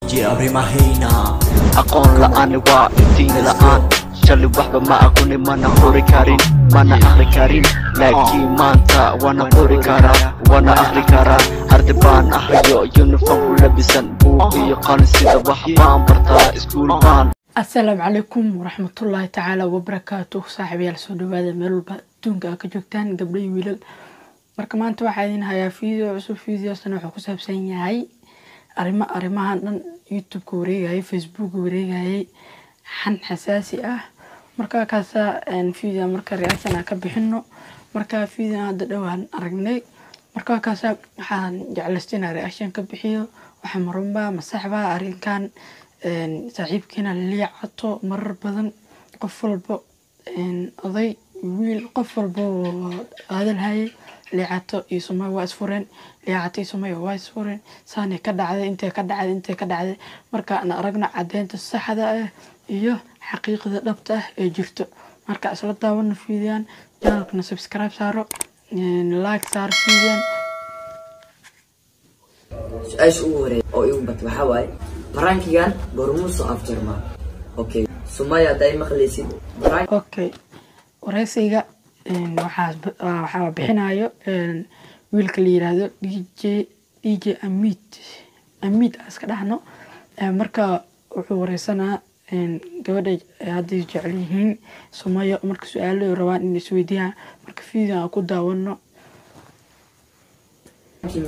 Arrimahayna Aqoon la'aan waa iftiin la'aan. Shalay waxba ma aqooni, mana qori karin, mana akhri karin, laakiin maanta waana qori karaa, waana akhri karaa. Arday baan ahayo, uniform ku labisan, buug iyo qalin sida, wax baan bartaa, iskuul baan. Asalaamu calaykum waraxmatullaahi tacaala wabarakaatuh. Saaxiibayaal, soo dhawaada meel walba adduunka aa ka joogtaan, gabdho iyo wiilal. Marka maanta waxaa idin hayaa video cusub. Videosna wuxuu ku saabsan yahay arrimo, arrimahan dhan YouTube-ka wareegayay, Facebook wareegayay, xan xasaasi ah. Marka kaasaa video marka reaction aan ka bixino. Marka video hadda dhowaan aragnay, marka kaasaa waxaan jeclaystay inaan reaction ka bixiyo. Waxa marunbaa ma saxbaa arrinkan saaxiibkiina Liicato? Marar badan qof walbo, oday, wiil, qof walbo hadalhayay Liicato iyo Sumaya waa isfureen, Liicato iyo Sumaya waa isfureen, saanay ka dhacday, intay ka dhacday, intay ka dhacday. Marka aan aragno caddeynta saxda ah iyo xaqiiqda dhabta ah ee jirto. Marka isla daawano videoan, channelkana subscribe saaro, like saaro videoan. Su-aasha ugu horeeya oo igu batay waxaa waaye: prankigan goormuu soo afjarmaa? Okay, Sumaya, haddaa i maqlaysid, prank Okay, wareysiga waxaa bixinayo wiilka la yiraahdo DJ Amit, Amit aan iska dhahno. Marka wuxuu wareysanaa gabadha ay hadda jecel yihiin, Sumaya. Marka su-aalo ay rabaan in isweydiiyaan, marka video aan ku daawano.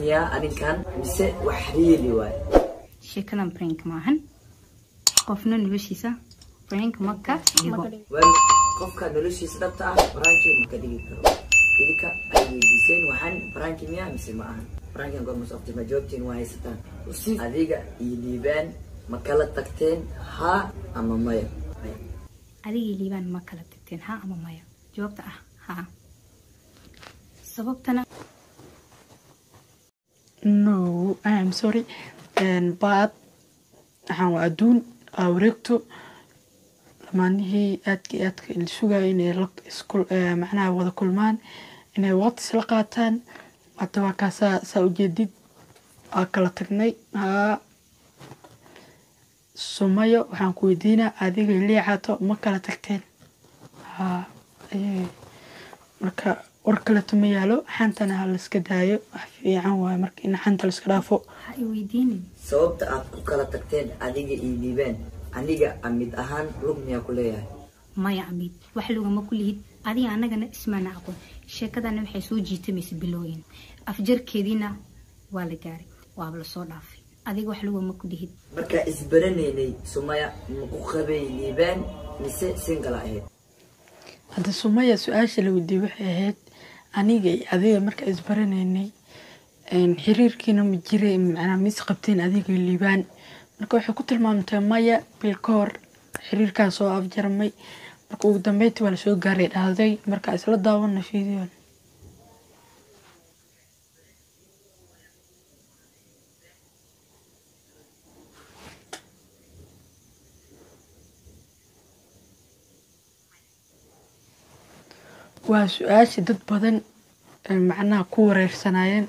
Miyaa arrinkan mise wax really waaye? Sheekadan prank maahan. Qofna noloshiisa prank ma ka dhigo. Well, qofka noloshiisa dhabta ah pranki ma ka dhigi karo. Idinka ay weydiiseen waxaan: pranki miyaa mise ma ahan? Prankigan goormuu soo afjarmaa? Jawaabtiin waa haysataan. Adiga iyo Liibaan ma kala tagteen, haa ama maya? Adigii Liibaan ma kala tagteen, haa ama maya? Jawaabta ah haa, sababtana No, I am sorry, but waxaan waa adduun aa wareegto. Lamaanihii aadka iyo aadka la sugayo inay la isku macnaha wada kulmaan, inay waqti isla qaataan, hadda waa kaasaa saa ujeedid, waa kala tagnay. Haa, Sumayo, waxaan ku weydiinaa: adiga Liicato ma kala tagteen? Haa. Marka war kaleto ma yaalo. Xantana ha la iska daayo, wax fiican waaye marka in xanta la iska dhaafo. Ha i weydiinin. Sababta aad ku kala tagteen adiga iyo Liibaan, aniga Amid ahaan lug miyaa ku leeyahay? Maya Amiid, wax lugama ku lihid. Adiga annagana ismaana aqoon. Sheekadana waxay soo jiitamaysa bilooyin, afjarkeediina waa la gaaray, waaba lasoo dhaafay. Adiga wax lugama ku lihid. Markaa isbaranaynay, Sumaya, ma ku qabay Liibaan mise single ahayd? Hadda Sumaya su-aasha la weydiiyey waxay ahayd: aniga iyo adiga marka isbaranaynay, xiriirkiina ma jiray, macnaha ma is qabteen adiga iyo Liibaan? Marka waxay ku tilmaamtay maya, bil ka hor xiriirkaa soo afjarmay. Marka ugu dambeyntii waa lasoo gaaray dhahday. Marka isla daawano video. Waa su-aasha dad badan macnaha ku wareersanaayeen.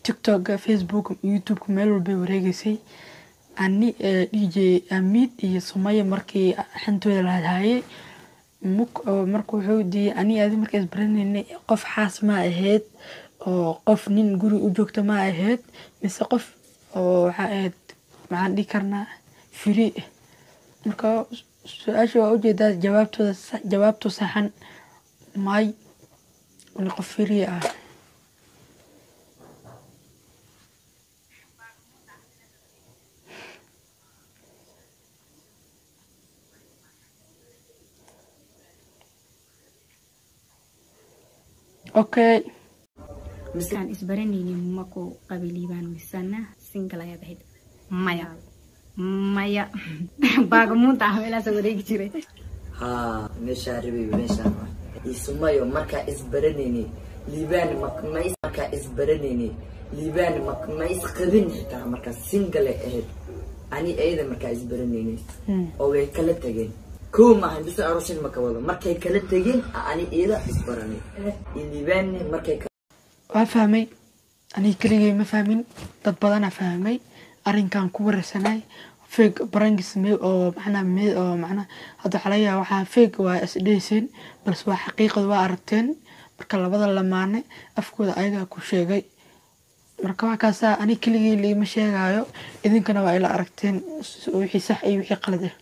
TikToka, Facebook, YouTube-ka, meel walbay wareegeysay. Ani DJ Amid iyo Sumaya markii xantooda la hadhaayay, marka wuxuu diiyey: ani adi markaa isbaranaynay, qof xaas ma ahayd oo qof nin guri u joogta ma ahayd, mise qof oo waxaa ahayd, maxaan dhihi karnaa, free? Marka su-aasha waa ujeedaa, jawaabtooda jawaabtu saxan may, ni qof free ah. Okay. Markaan isbaranaynin ma ku qabay Liibaan misana single ayaad ahayd? Maya, maya, baagamuunta ah meelahaas wareegi jiray. Haa, meeshaa rabay, meeshaan waa iyo Sumayo. Markaa isbaranaynay Liibaan ma is markaa isbaranaynay Liibaan ma is qabin xitaa, markaa single ay ahayd ani ayada markaa isbaranaynay oo way kala tageen. Kow maahan bisa aroosin ma ka wado. Markay kala tageen ani iyada isbaranay iyo Liibaanne markay Waa fahmay. Aniga keligay ma fahmin, dad badanaa fahmay arrinkan ku wareersanay. Fake prank sameey oo macnaha mee oo macnaha hadda waxaa laga yaabaa waxaa fake waa is dhehayseen, balse waa xaqiiqada, waa aragteen. Marka labada lamaane afkooda ayagaa ku sheegay. Marka waa kaasaa, ani keligii liima sheegaayo, idinkana waa ila aragteen wixii sax iyo wixii qalad ah.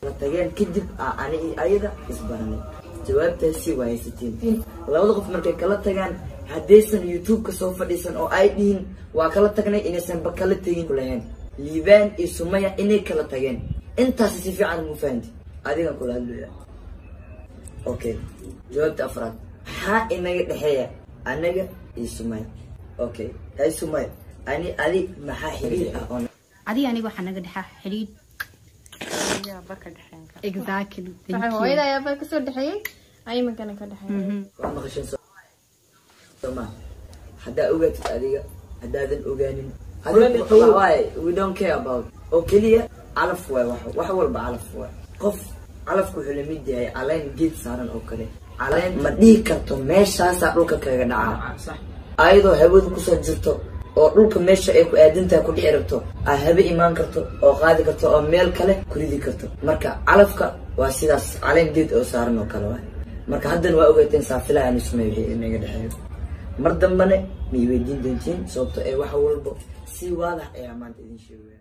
La tageen kadib aa ani iyo ayada isbaranay. Jawaabtaasi waa haysatiin. Labada qof markay kala tagaan, haddaysan YouTube-ka soo fadhiisan oo ay dhihin waa kala tagnay, inaysanba kala tegin kulahayn. Liibaan iyo Sumaya inay kala tageen intaasi si fiican mu fahanti? Adigan kula hadlaya. Okay, jawaabta afraad: maxaa inaga dhexeeya anaga iyo Sumaya? Okay, hay Sumaya, ani adi maxaa xiriir ah oo Adiga aniga waxaa naga dhexaa xidhiidh. Yaaba ka dhexeyn kara. Exactly, thank Waxay you. Hooyada ayaaba kasoo dhexeeyey, aymankana ka dhexeeyay. Waa maqasheen sooma? Haddaa ogaatid adiga, haddaadan ogaanin adiga waxa waaye, we don't care about. Oo keliya calaf waay, wax walba calaf waay. Qof calafku wuxuu lamid yahay caleen geed saaran oo kale. Caleen ma dhihi karto meeshaasaa dhulka kaga dhacaa, ayadoo hawadu kusoo jirto oo dhulka meesha ay ku aadantahay ku dhici rabto, aa habe imaan karto oo qaadi karto oo meel kale ku ridi karto. Marka calafka waa sidaas, caleen geed oo saaran oo kale waay. Marka haddana waa ogaateen saafilaha aan ismay wixii inaga dhexeeyo. Mar dambane ma i weydiin doontiin, sababto ee wax walbo si waadax ayaa maanta idin sheegaya.